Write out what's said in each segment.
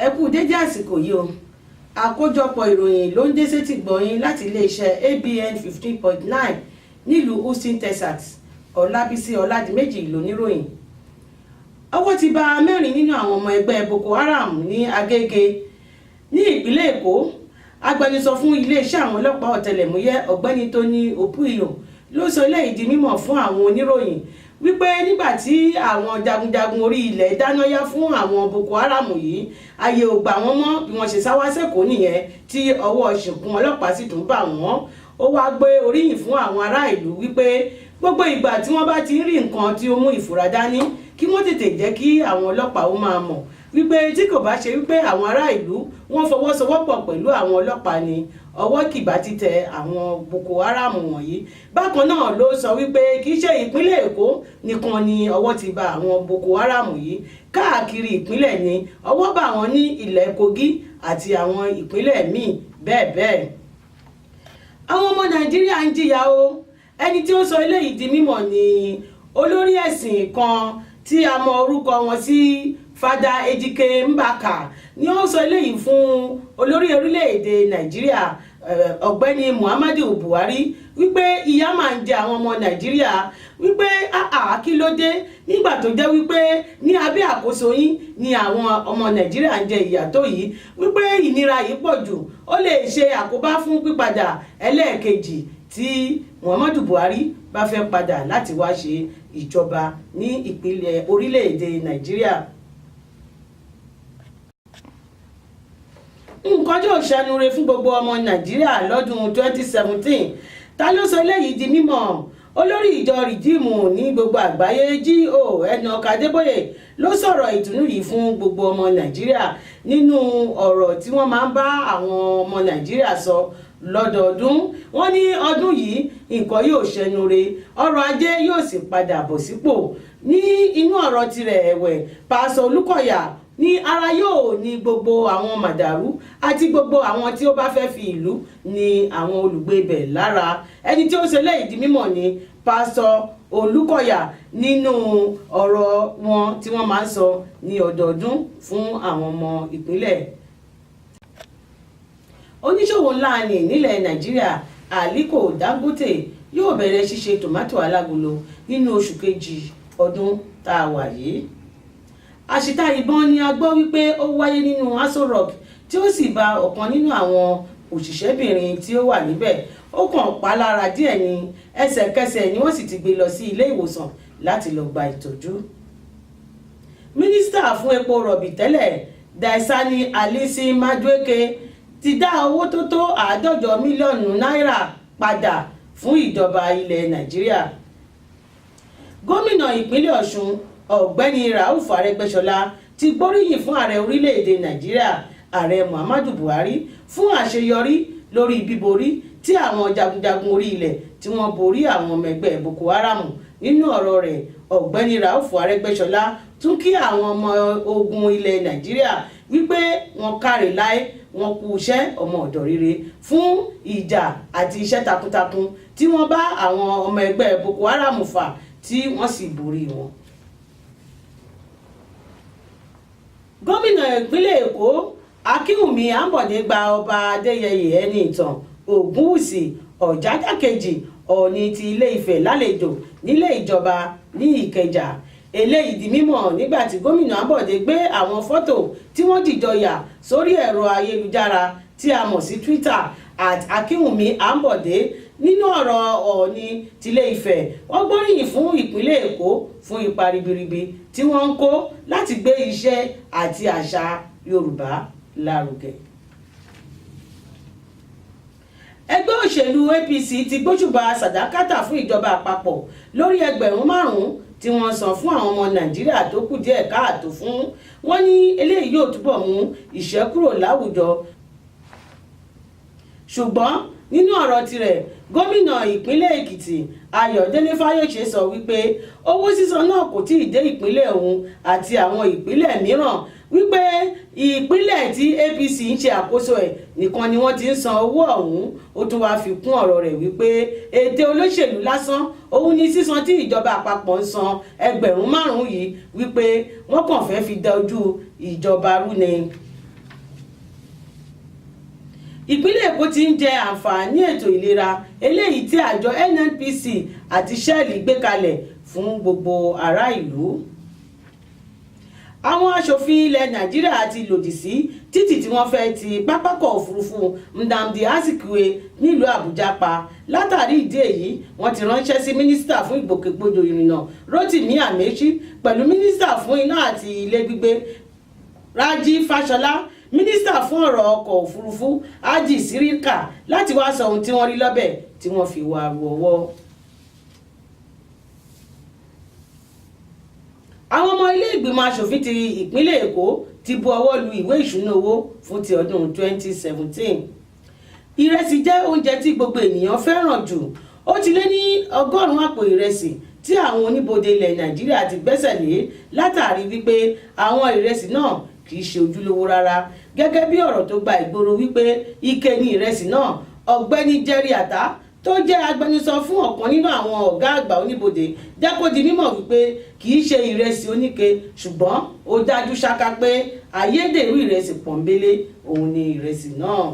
Ẹ kú dédé àsìkò yìí o. Àkójọpọ̀ ìròyìn ló ń dé sétí gbọ̀nyìn láti iléeṣẹ́ ABN 15.9 nílùú Houston, Texas. Ọlábísí Ọládìméjì lóníròyìn. Ọwọ́ ti bà mẹ́rin nínú àwọn ọmọ ẹgbẹ́ Boko Haram ní Agége ní ìpínlẹ̀ Èkó. Agbẹnusọ fún iléeṣẹ́ àwọn ọlọ́pàá ọ̀tẹlẹ̀múyẹ́, Ọ̀gbẹ́ni Tony Opuiyo, ló sọ eléyìí di mímọ̀ fún àwọn oníròyìn wípé nígbà tí àwọn jagunjagun orí ilẹ̀ dáná yá fún àwọn Boko Haram yìí, ààyè ò gbà wọ́n mọ́. Bí wọ́n ṣe sá wá sẹ́kọ̀ọ́ nìyẹn, tí ọwọ́ ṣìnkún ọlọ́pàá sì tún bà wọ́n. Ó wá gbé oríyìn fún àwọn ará ìlú wípé gbogbo ìgbà tí wọ́n bá ti ń rí nǹkan tí ó mú ìfura dání, kí wọ́n tètè jẹ́ kí àwọn ọlọ́pàá ó máa mọ̀, wípé tí kò bá ṣe wípé àwọn ará ìlú wọ́n fọwọ́sowọ́pọ̀ pẹ̀lú àwọn ọlọ́pàá ni, ọwọ́ kìbá ti tẹ àwọn Boko Haram wọ̀nyí. Bákan náà ló sọ wípé kì í ṣe ìpínlẹ̀ Èkó nìkan ni ọwọ́ ti bà àwọn Boko Haram yìí, káàkiri ìpínlẹ̀ ni ọwọ́ bà wọ́n, ní ilẹ̀ Kogi àti àwọn ìpínlẹ̀ míì bẹ́ẹ̀ bẹ́ẹ̀. Àwọn ọmọ Nàìjíríà ń jìyà o. Ẹni tí ó sọ eléyìí di mímọ̀ ni olórí ẹ̀sìn kan tí a mọ orúkọ wọn sí Fada Ejike Mbaka, ni ó sọ eléyìí fún olórí orílẹ̀-èdè Nàìjíríà, Ọ̀gbẹ́ni Muhammadu Buhari, wípé ìyà máa ń jẹ àwọn ọmọ Nàìjíríà, wípé àà, kí ló dé nígbà tó jẹ́ wípé ní abẹ́ àkóso yín ni àwọn ọmọ Nàìjíríà ń jẹ ìyà tó yìí, wípé ìnira yìí pọ̀ jù, ó lè ṣe àkóbá fún pípadà ẹlẹ́ẹ̀kejì tí Muhammadu Buhari bá fẹ́ padà láti wá ṣe ìjọba ní ìpínlẹ̀ orílẹ̀-èdè Nàìjíríà. Nǹkan yóò ṣẹnure fún gbogbo ọmọ Nàìjíríà lọ́dún 2017. Ta ló sọ eléyìí di mímọ̀? Olórí ìjọ Redeem ní gbogbo àgbáyé, G.O. Enoch Adébóyè, ló sọ̀rọ̀ ìtùnú yìí fún gbogbo ọmọ Nàìjíríà nínú ọ̀rọ̀ tí wọ́n máa ń bá àwọn ọmọ Nàìjíríà sọ lọ́dọọdún. Wọ́n ní ọdún yìí, nǹkan yóò ṣẹnure, ọrọ̀ ajé yóò sì padà bọ̀ sípò. Ní inú ọ̀rọ̀ tirẹ̀ ẹ̀wẹ̀, Pásọ Olúkọ̀yà ní ara yóò ní gbogbo àwọn màdàrú àti gbogbo àwọn tí ó bá fẹ́ fi ìlú ní àwọn olùgbé ibẹ̀ lára. Ẹni tí ó ṣe léyìí di mímọ̀ ní Pásọ Olúkọ̀yà nínú ọ̀rọ̀ wọn tí wọ́n máa ń sọ ní ọdọọdún fún àwọn ọmọ ìpínlẹ̀. Oníṣòwò ńlá ní nílẹ̀ Nàìjíríà, Aliko Dangote, yóò bẹ̀rẹ̀ ṣíṣe tòmátò alágolo nínú oṣù kejì ọdún tá a wà yìí. Àṣìta ìbọn ni a gbọ́ wípé ó wáyé nínú Aso Rock, tí ó sì ba ọ̀kan nínú àwọn òṣìṣẹ́bìnrin tí ó wà níbẹ̀. Ó kàn pa lára díẹ̀ ní, ẹsẹ̀kẹsẹ̀ ni wọ́n sì ti gbé lọ sí ilé ìwòsàn láti lọ gba ìtọ́jú. Mínísítà fún epo rọ̀bì tẹ́lẹ̀, Diezani Alison Madueke, ti dá owó tó tó 150 mílíọ̀nù náírà padà fún ìjọba ilẹ̀ Nàìjíríà. Gómìnà ìpínlẹ̀ Ọ̀ṣun, Ọ̀gbẹ́ni Rauf Arẹ́gbẹ́ṣọlá, ti gbóríyìn fún ààrẹ orílẹ̀-èdè Nàìjíríà, Ààrẹ Muhammadu Buhari, fún àṣeyọrí lórí bíborí tí àwọn jagunjagun orí ilẹ̀ tí wọ́n borí àwọn ọmọ ẹgbẹ́ Boko Haram. Nínú ọ̀rọ̀ rẹ̀, Ọ̀gbẹ́ni Rauf Arẹ́gbẹ́ṣọlá tún kí àwọn ọmọ ogun ilẹ̀ Nàìjíríà wípé wọ́n káre láé, wọ́n kú iṣẹ́ ọmọ ọ̀dọ̀ rere fún ìjà àti iṣẹ́ takuntakun tí wọ́n bá àwọn ọmọ ẹgbẹ́ Boko Haram fà, tí wọ́n sì borí wọn. Gómìnà ìpínlẹ̀ Èkó, Akínwùmí Àǹbọ̀dé, gba Ọba Adéyẹyè Ẹnìtàn Ògúnwùsì, Ọ̀jájá kejì, Ọ̀ọ̀ni ti Ilé Ifẹ̀ lálejò nílé ìjọba ní Ìkẹjà. Eléyìí di mímọ̀ nígbà tí Gómìnà Àǹbọ̀dé gbé àwọn fọ́tò tí wọ́n dìjọ yà sórí ẹ̀rọ ayélujára tí a mọ̀ sí Twitter, @AkínwùmíÀǹbọ̀dé. Nínú ọ̀rọ̀ Ọ̀ọ̀ni tilé Ifẹ̀, wọ́n gbóríyìn fún ìpínlẹ̀ Èkó fún ipa ribiribi tí wọ́n ń kó láti gbé iṣẹ́ àti àṣà Yorùbá lárugẹ. Ẹgbẹ́ òṣèlú APC ti gbóṣùbà sàdákátà fún ìjọba àpapọ̀ lórí 5,000 tí wọ́n san fún àwọn ọmọ Nàìjíríà tó kù díẹ̀ káàtó fún. Wọn ní eléyìí yóò túbọ̀ mú ìṣẹ́ kúrò láwùjọ. Ṣùgbọ́n nínú ọ̀rọ̀ tirẹ̀, gómìnà ìpínlẹ̀ Èkìtì, Ayọ̀délé Fáyọ̀ṣe, sọ wípé owó sísan náà kò tí ì dé ìpínlẹ̀ òun àti àwọn ìpínlẹ̀ mìíràn, wípé ìpínlẹ̀ tí APC ń ṣe àkóso ẹ̀ nìkan ni wọ́n ti ń san owó ọ̀hún. Ó tún wáá fi kún ọ̀rọ̀ rẹ̀ wípé ète olóṣèlú lásán òun ni sísan tí ìjọba àpapọ̀ ń san 5,000 yìí, wípé wọ́n kàn fẹ́ fi da ojú ìjọba rú ni. Ìpínlẹ̀ Èkó ti ń jẹ àǹfààní ètò ìlera eléyìí tí àjọ NNPC àti Shell gbé kalẹ̀ fún gbogbo ará ìlú. Àwọn aṣòfin ilẹ̀ Nàìjíríà ti lòdì sí títì tí wọ́n fẹ́ ti pápákọ̀ òfurufú Nnamdi Azikiwe nílùú Àbújá pa. Látàrí ìdí èyí, wọ́n ti ránṣẹ́ sí mínísítà fún ìgbòkègbodò ìrìnnà, Rotimi Amaechi, pẹ̀lú mínísítà fún iná àti ilé gbígbé, Rájí Fáṣọlá, mínísítà fún ọ̀rọ̀ ọkọ̀ òfurufú, Hadi Sirika, láti wá sọ ohun tí wọ́n rí lọ́bẹ̀ tí wọ́n fi wá ru ọwọ́. Àwọn ọmọ ilé ìgbìmọ̀ asòfin ti ìpínlẹ̀ Èkó ti bu ọwọ́ lu ìwé ìṣúná owó fún ti ọdún 2017. Ìrẹsì jẹ́ oúnjẹ tí gbogbo ènìyàn fẹ́ràn jù. Ó ti lé ní 100 àpò ìrẹsì tí àwọn oníbodè ilẹ̀ Nàìjíríà ti gbẹ́sẹ̀ lé látàrí wípé àwọn ìrẹsì náà kì í ṣe ojúlówó rárá, gẹ́gẹ́ bí ọ̀rọ̀ tó gba ìgboro wípé ike ni ìrẹsì náà. Ọ̀gbẹ́ni Jerry Ata, tó jẹ́ agbẹnusọ fún ọ̀kan nínú àwọn ọ̀gá àgbà oníbodè, jẹ́ kó di mímọ̀ wípé kì í ṣe ìrẹsì oníke, ṣùgbọ́n ó dájú ṣáká pé ayédèrú ìrẹsì pọ̀nbélé òun ni ìrẹsì náà.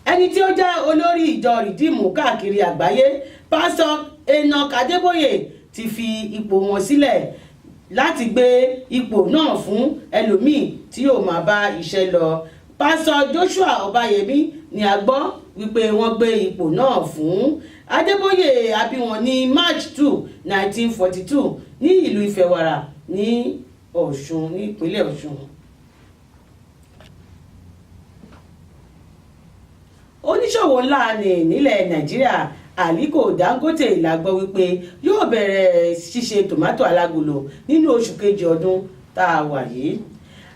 Ẹni tí ó jẹ́ olórí ìjọ Rìdíìmù káàkiri àgbáyé, Pásítọ̀ Enoch Adébóyè, ti fi ipò wọn sílẹ̀ láti gbé ipò náà fún ẹlòmíì tí yóò máa bá iṣẹ́ lọ. Pásítọ̀ Joshua Ọbáyẹmí ni a gbọ́ wípé wọ́n gbé ipò náà fún. Adébóyè a bí wọn ní March 2, 1942 ní ìlú Ìfẹ̀wàrà ní Ọ̀ṣun, ní ìpínlẹ̀ Ọ̀ṣun. Oníṣòwò ńlá ní nílẹ̀ Nàìjíríà, Aliko Dangote, la gbọ́ wípé yóò bẹ̀rẹ̀ ṣíṣe tòmátò alágolo nínú oṣù kejì ọdún tá a wà yìí.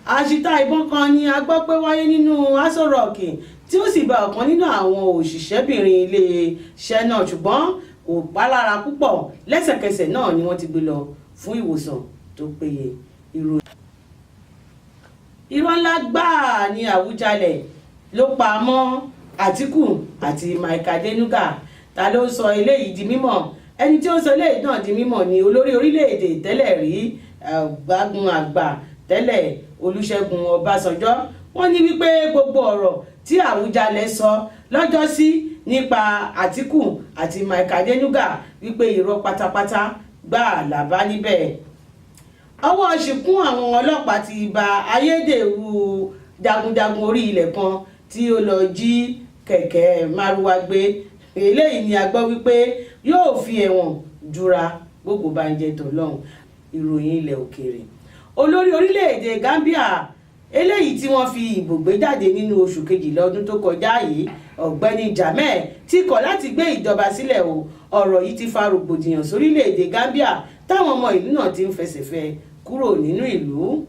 Àṣìta ìbọn kan ni a gbọ́ pé wáyé nínú Aso Rock, tí ó sì bá ọ̀kan nínú àwọn òṣìṣẹ́bìnrin iléeṣẹ́ náà, ṣùgbọ́n kò pálára púpọ̀. Lẹ́sẹ̀kẹsẹ̀ náà ni wọ́n ti gbé lọ fún ìwòsàn tó péye. Irọ́ ńlá gbáà ni Àwùjalẹ̀ ló pa mọ́ Àtíkù àti Mike Adenuga. Ta ló ń sọ eléyìí di mímọ̀? Ẹni tí ó ń sọ eléyìí náà di mímọ̀ ni olórí orílẹ̀-èdè tẹ́lẹ̀ rí, ọ̀gágun àgbà tẹ́lẹ̀, Olúṣẹ́gun Ọbásanjọ́. Wọ́n ní wípé gbogbo ọ̀rọ̀ tí Àwùjalẹ̀ sọ lọ́jọ́sí nípa Àtíkù àti Mike Adenuga, wípé irọ́ pátápátá gbáà làbá níbẹ̀. Ọwọ́ ṣìkún àwọn ọlọ́pàá ti ba ayédèrú jagunjagun orí ilẹ̀ kan tí ó lọ jí kẹ̀kẹ́ márúwá gbé. Eléyìí ni a gbọ́ wípé yóò fi ẹ̀wọ̀n jura gbogbo bá ń jẹ tọ̀lọ́hún. Ìròyìn ilẹ̀ òkèèrè. Olórí orílẹ̀-èdè Gambia eléyìí tí wọ́n fi ìbò gbé jáde nínú oṣù kejìlá ọdún tó kọjá yìí, Ọ̀gbẹ́ni Jammeh, ti kọ̀ láti gbé ìjọba sílẹ̀ o. Ọ̀rọ̀ yìí ti fa rògbòdìyàn sórílẹ̀-èdè Gambia, táwọn ọmọ ìlú náà ti ń fẹsẹ̀ fẹ́ kúrò nínú ìlú.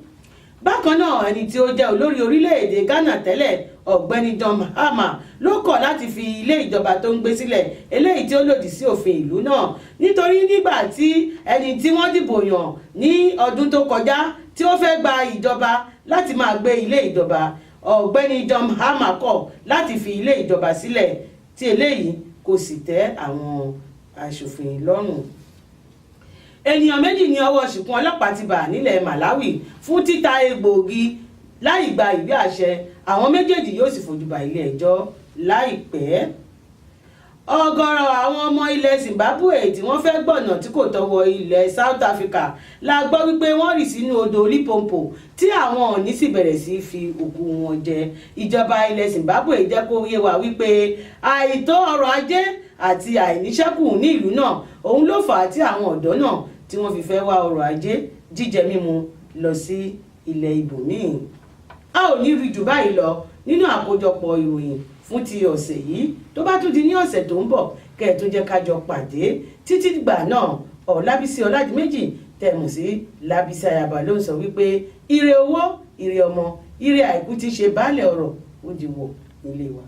Bákan náà, ẹni tí ó jẹ́ olórí orílẹ̀-èdè Ghana tẹ́lẹ̀, Ọ̀gbẹ́ni John Mahama, ló kọ̀ láti fi ilé ìjọba tó ń gbé sílẹ̀, eléyìí tí ó lòdì sí òfin ìlú náà, nítorí nígbà tí ẹni tí wọ́n dìbò yàn ní ọdún tó kọjá tí ó fẹ́ gba ìjọba láti máa gbé ilé ìjọba, Ọ̀gbẹ́ni John Mahama kọ̀ láti fi ilé ìjọba sílẹ̀, tí eléyìí kò sì tẹ́ àwọn aṣòfin lọ́rùn. Ènìyàn 2 ní ọwọ́ ṣìkún ọlọ́pàá ti bà nílẹ̀ Malawi fún títa egbòogi láì gba ìwé àṣẹ. Àwọn méjèèjì yóò sì fojú ba ilé ẹjọ́ láìpẹ́. Ọ̀gọ̀rọ̀ àwọn ọmọ ilẹ̀ Zimbabwe tí wọ́n fẹ́ gbọ̀nà tí kò tọwọ́ ilẹ̀ South Africa la gbọ́ wípé wọ́n rì sínú odò Limpopo, tí àwọn ọ̀ọ̀ni sì bẹ̀rẹ̀ sí fi òkú wọn jẹ. Ìjọba ilẹ̀ Zimbabwe jẹ́ kó yé wa wípé àìtó ọrọ̀ ajé àti àìníṣẹ́kù ní ìlú náà òun ló fà á tí àwọn ọ̀dọ́ náà tí wọ́n fi fẹ́ wá ọrọ̀ ajé, jíjẹ mímu lọ sí ilẹ̀ ibòmíì. A ò ní rí jù báyìí lọ nínú àkójọpọ̀ ìròyìn fún ti ọ̀sẹ̀ yìí. Tó bá tún di ní ọ̀sẹ̀ tó ń bọ̀, kẹ́ ẹ̀ tún jẹ́ ká jọ pàdé. Títí gbà náà, Ọlábísí Ọládìméjì tẹ̀mù sí Lábísí Ayaba ló ń sọ wípé ire owó, ire ọmọ, ire àìkú ti ṣe baálẹ̀ ọ̀rọ̀, ó di wọ̀ nílé wa.